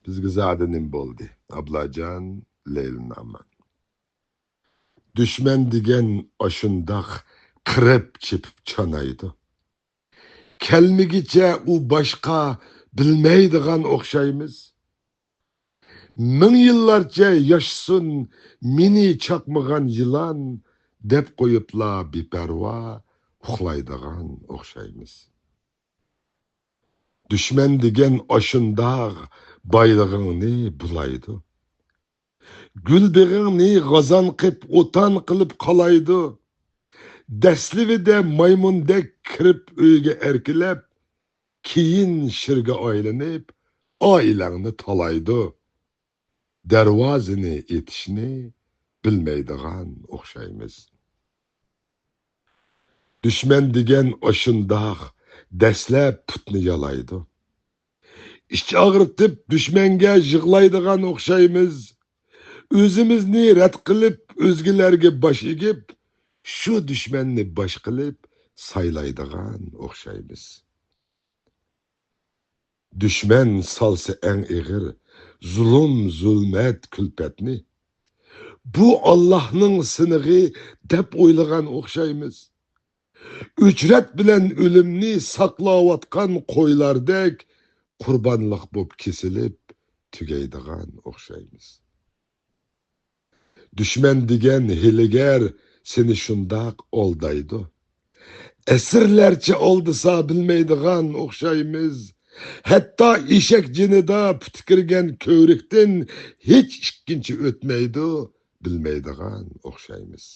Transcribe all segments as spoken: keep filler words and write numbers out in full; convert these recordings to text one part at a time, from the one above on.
بىزگە زادى نېمە بولدى؟ ئابلاجان، لەيلى نامان. دۈشمەن دېگەن ئاشۇنداق قىرىپ چېپىپ چانايدۇ. كەلمىگىچە ئۇ باشقا بىلمەيدىغان ئوخشايمىز. مىڭ يىللارچە ياشىسۇن مېنى چاقمىغان يىلان، دەپ قويۇپلا بىپەرۋا ئۇخلايدىغان ئوخشايمىز. دۈشمەن دېگەن ئاشۇنداق بايلىقىڭنى بۇلايدۇ. گۈل بېغىڭنى غازان قىپ ئوتان قىلىپ قالايدۇ. دەسلىۋىدە مايمۇندەك كىرىپ ئۆيگە ئەركىلەپ، كېيىن شىرگە ئايلىنىپ ئائىلەڭنى تالايدۇ. دەرۋازىنى ئېتىشنى بىلمەيدىغان ئوخشايمىز. دۈشمەن دېگەن ئاشۇنداق دەسلەپ پۇتنى يالايدۇ. ئىچ ئاغرىتىپ دۈشمەنگە يىغلايدىغان ئوخشايمىز. ئۆزىمىزنى رەت قىلىپ ئۆزگىلەرگە باش ئېگىپ، شۇ دۈشمەننى باش قىلىپ سايلايدىغان ئوخشايمىز. دۈشمەن سالسا ئەڭ ئېغىر زۇلۇم، زۇلمەت، كۈلپەتنى، بۇ ئاللاھنىڭ سىنىغى دەپ ئويلىغان ئوخشايمىز. ئۆچرەت بىلەن ئۆلۈمنى ساقلاۋاتقان قويلاردەك قۇربانلىق بوپ كېسىلىپ تۈگەيدىغان ئوخشايمىز. دۈشمەن دېگەن ھىيلىگەر سېنى شۇنداق ئالدايدۇ. ئەسىرلەرچە ئالدىسا بىلمەيدىغان ئوخشايمىز. ھەتتا ئېشەك جېنىدا پۇتى كىرگەن كۆۋرۈكتىن ھېچ ئىككىنچى ئۆتمەيدۇ، بىلمەيدىغان ئوخشايمىز.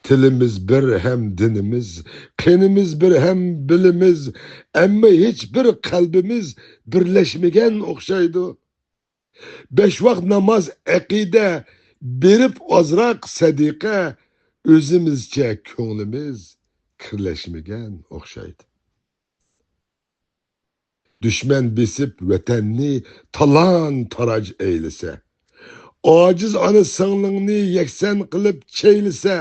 تىلىمىز بىر ھەم دىنىمىز، قېنىمىز بىر ھەم بىلىمىز، ئەمما ھېچ بىر قەلبىمىز بىرلەشمىگەن ئوخشايدۇ. بەش ۋاق ناماز، ئەقىدە، بېرىپ ئازراق سەدىقە، ئۆزىمىزچە كۆڭلىمىز كىرلەشمىگەن ئوخشايدۇ. دۈشمەن بېسىپ ۋەتەننى تالان-تاراج ئەيلىسە، ئاجىز ئانا سىڭلىڭنى يەكسان قىلىپ چەيلىسە،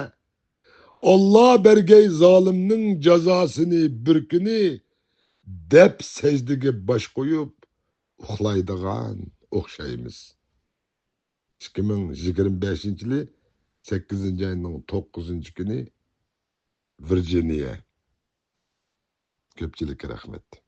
ئاللا بەرگەي زالىمنىڭ جازاسىنى بىر كۈنى، دەپ سەجدىگە باش قويۇپ ئۇخلايدىغان ئوخشايمىز. ئىككى مىڭ يىگىرمە بەشىنچى يىلى سەككىزىنچى ئاينىڭ توققۇزىنچى كۈنى، ۋىرجىنىيە. كۆپچىلىككە رەھمەت.